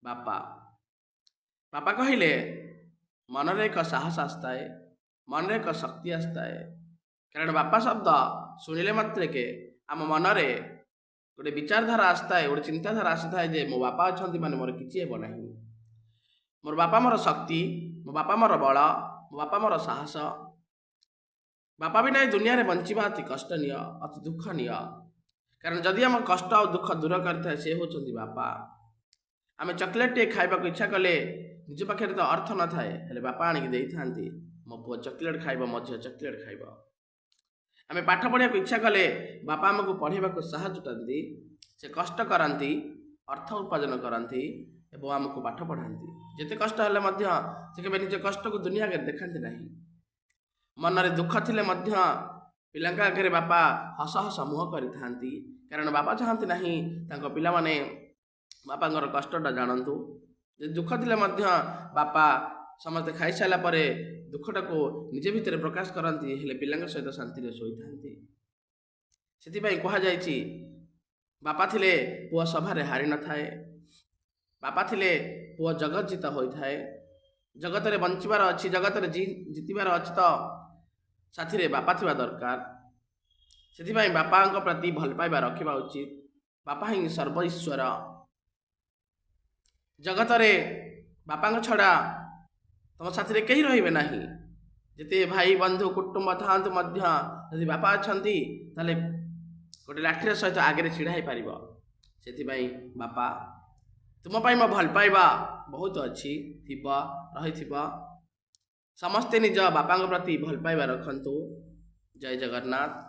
ବାପା। ବାପା କହିଲେ ମନରେ ଏକ ସାହସ ଆସିଥାଏ, ମନରେ ଏକ ଶକ୍ତି ଆସିଥାଏ। କାରଣ ବାପା ଶବ୍ଦ ଶୁଣିଲେ ମାତ୍ରକେ ଆମ ମନରେ ଗୋଟେ ବିଚାରଧାରା ଆସିଥାଏ, ଗୋଟେ ଚିନ୍ତାଧାରା ଆସିଥାଏ ଯେ ମୋ ବାପା ଅଛନ୍ତି ମାନେ ମୋର କିଛି ହେବ ନାହିଁ। ମୋର ବାପା ମୋର ଶକ୍ତି, ମୋ ବାପା ମୋର ବଳ, ମୋ ବାପା ମୋର ସାହସ। ବାପା ବିନା ଏ ଦୁନିଆରେ ବଞ୍ଚିବା ଅତି କଷ୍ଟନୀୟ, ଅତି ଦୁଃଖନୀୟ। କାରଣ ଯଦି ଆମ କଷ୍ଟ ଆଉ ଦୁଃଖ ଦୂର କରିଥାଏ, ସେ ହେଉଛନ୍ତି ବାପା। ଆମେ ଚକୋଲେଟ୍ଟିଏ ଖାଇବାକୁ ଇଚ୍ଛା କଲେ ନିଜ ପାଖରେ ତ ଅର୍ଥ ନଥାଏ, ହେଲେ ବାପା ଆଣିକି ଦେଇଥାନ୍ତି, ମୋ ପୁଅ ଚକୋଲେଟ୍ ଖାଇବ, ମୋ ଝିଅ ଚକୋଲେଟ୍ ଖାଇବ। ଆମେ ପାଠ ପଢ଼ିବାକୁ ଇଚ୍ଛା କଲେ ବାପା ଆମକୁ ପଢ଼ିବାକୁ ସାହସ ଜୁଟାନ୍ତି। ସେ କଷ୍ଟ କରନ୍ତି, ଅର୍ଥ ଉପାର୍ଜନ କରନ୍ତି ଏବଂ ଆମକୁ ପାଠ ପଢ଼ାନ୍ତି। ଯେତେ କଷ୍ଟ ହେଲେ ମଧ୍ୟ ସେ କେବେ ନିଜ କଷ୍ଟକୁ ଦୁନିଆ ଆଗରେ ଦେଖାନ୍ତି ନାହିଁ। ମନରେ ଦୁଃଖ ଥିଲେ ମଧ୍ୟ ପିଲାଙ୍କ ଆଗରେ ବାପା ହସ ହସ ମୁହଁ କରିଥାନ୍ତି। କାରଣ ବାପା ଚାହାନ୍ତି ନାହିଁ ତାଙ୍କ ପିଲାମାନେ ବାପାଙ୍କର କଷ୍ଟଟା ଜାଣନ୍ତୁ। ଯଦି ଦୁଃଖ ଥିଲେ ମଧ୍ୟ ବାପା ସମସ୍ତେ ଖାଇସାରିଲା ପରେ ଦୁଃଖଟାକୁ ନିଜ ଭିତରେ ପ୍ରକାଶ କରନ୍ତି, ହେଲେ ପିଲାଙ୍କ ସହିତ ଶାନ୍ତିରେ ଶୋଇଥାନ୍ତି। ସେଥିପାଇଁ କୁହାଯାଇଛି, ବାପା ଥିଲେ ପୁଅ ସଭାରେ ହାରି ନଥାଏ, ବାପା ଥିଲେ ପୁଅ ଜଗତଜିତ ହୋଇଥାଏ। ଜଗତରେ ବଞ୍ଚିବାର ଅଛି, ଜଗତରେ ଜିତିବାର ଅଛି ତ ସାଥିରେ ବାପା ଥିବା ଦରକାର। ସେଥିପାଇଁ ବାପାଙ୍କ ପ୍ରତି ଭଲ ପାଇବା ରଖିବା ଉଚିତ। ବାପା ହିଁ ସର୍ବ ଈଶ୍ୱର। ଜଗତରେ ବାପାଙ୍କ ଛଡ଼ା ତୁମ ସାଥିରେ କେହି ରହିବେ ନାହିଁ। ଯେତେ ଭାଇ, ବନ୍ଧୁ, କୁଟୁମ୍ବ ଥାଆନ୍ତୁ ମଧ୍ୟ, ଯଦି ବାପା ଅଛନ୍ତି ତାହେଲେ ଗୋଟେ ଲାଠିର ସହିତ ଆଗରେ ଛିଡ଼ା ହେଇପାରିବ। ସେଥିପାଇଁ ବାପା, ତୁମ ପାଇଁ ମୋ ଭଲ ପାଇବା ବହୁତ ଅଛି, ଥିବ, ରହିଥିବ। ସମସ୍ତେ ନିଜ ବାପାଙ୍କ ପ୍ରତି ଭଲ ପାଇବା ରଖନ୍ତୁ। ଜୟ ଜଗନ୍ନାଥ।